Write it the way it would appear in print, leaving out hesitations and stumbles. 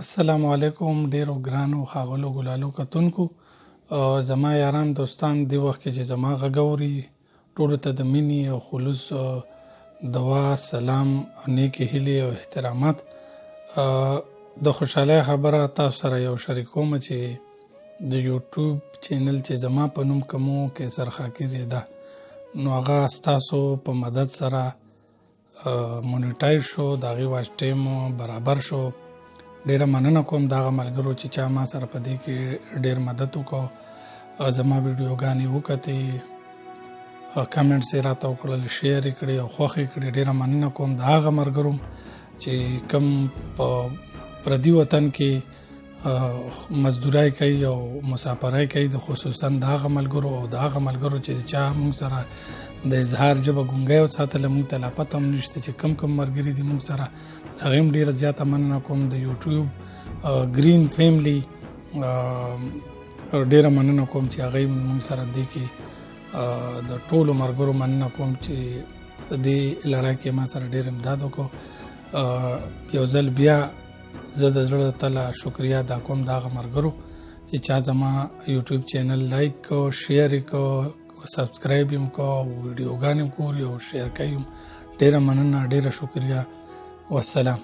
السلام علیکم ډیرو ګرانو ښاغلو ګلالو کتونکو، زما یاران دوستان، دی وخت کې چې زما غږ اوري ټولو ته د مینې او خلوص دوا، سلام، نیکې هیلې او احترامات. د خوشحالۍ خبره تاسو سره یو شریکوم چې د یوټیوب چینل چې زما په نوم کومو قیصر خاکي زیده، نو هغه ستاسو په مدد سره مونیټایز شو، د هغې واچ ټایم برابر شو. ډیره مننه کوم د هغه ملګرو چې چا ما سره په دې کې ډیر مدد وکړ، زما ویډیوګانې وکتې، کمنټس یې راته وکړل، شیر یې کړې او خوښ یې کړې. ډیره مننه کوم د هغه ملګرو چې کوم په پردي وطن کې مزدورای کوي او مسافرای کوي، د خصوصا د هغه ملګرو او د هغه ملګرو چې چا موږ سره د اظهار ژبه ګونګۍ وساتله، موږ ته لا پته هم نشته چې کم کم ملګري دي موږ سره، هغې هم ډېره زیاته مننه کوم. د یوټیوب ګرین فیملی ډېره مننه کوم چې هغې موږ سره دې کې، د ټولو ملګرو مننه کوم چې دې لړۍ کې ما سره ډېر امداد وکړو. یو ځل بیا زه د زړه تله شکریه ادا کوم د هغه ملګرو چې چا زما یوټیوب چینل لایک کو، شیر یې کو، سبسکرایب یې کو، ویډیوګانې یې ګوري او شیر کوي. ډېره مننه، ډېره شکریه. والسلام.